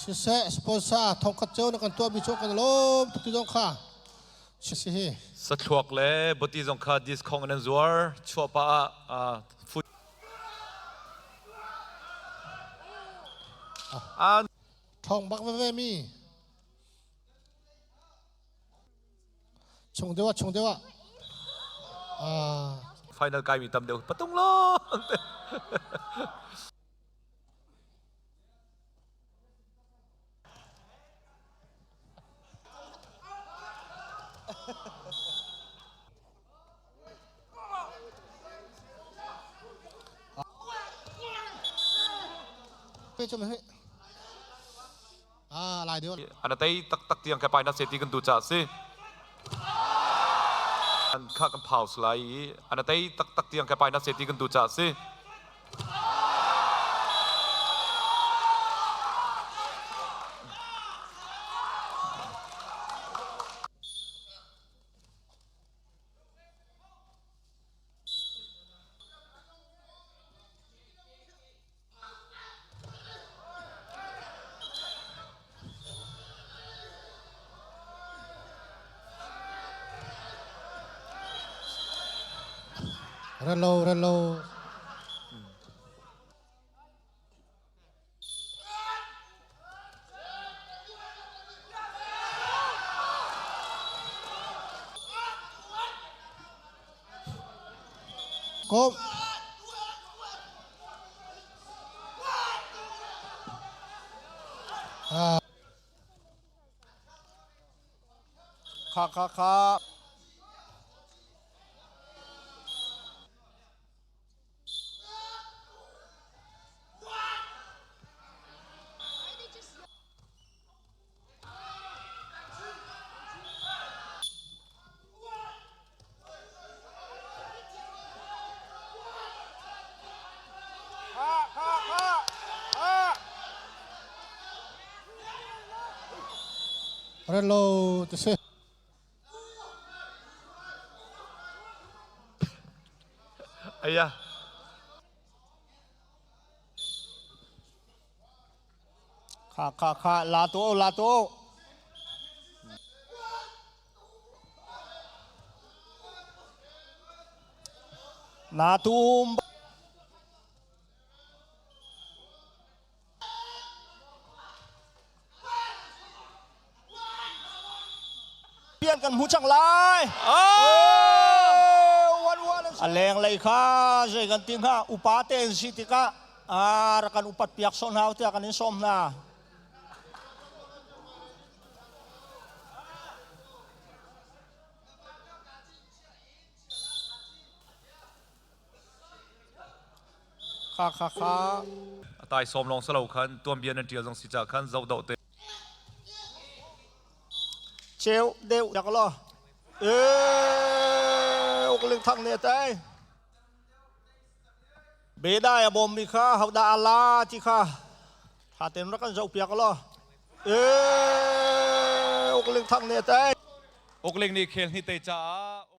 Siseh sponsor thongkhat cio na kan tuahmi cu kan lawm tuk ti zong kha si hi. Sathluak le boti zong kha discount in an zuar chuahpah ah food Thong bak veve mi. Chung deuh ah chung deuh ah. Final kai mi tam deuh patung lo. Ana tei taktak tiang ka pai na se ti kan tu cha si. An kha kan phau lai i ana tei taktak tiang ka pai na se ti kan tu cha si. Ralo, ralo. Kom. Kha kha kha. Hello, te si. Aya. Kha kha kha la tu la tu. Na tum pian kan hmu cang lai. A leng lei kha zei kan ti hnga upa te an si tikah a rak kan upat piak sawh hna tiah kan in sawm hna. Kha kha kha. A tai sawm lawng salo khan tuanbia nan ṭial zong si ca khan zoh doh te. Cheu deuh yak lo. Ee, uk ling thang ne tai. Bedai a bawm mi kha hodah a la ti kha tha ten rak kan zoh piak lo. Ee, uk ling thang ne tai. Uk ling nih khel hni te caah.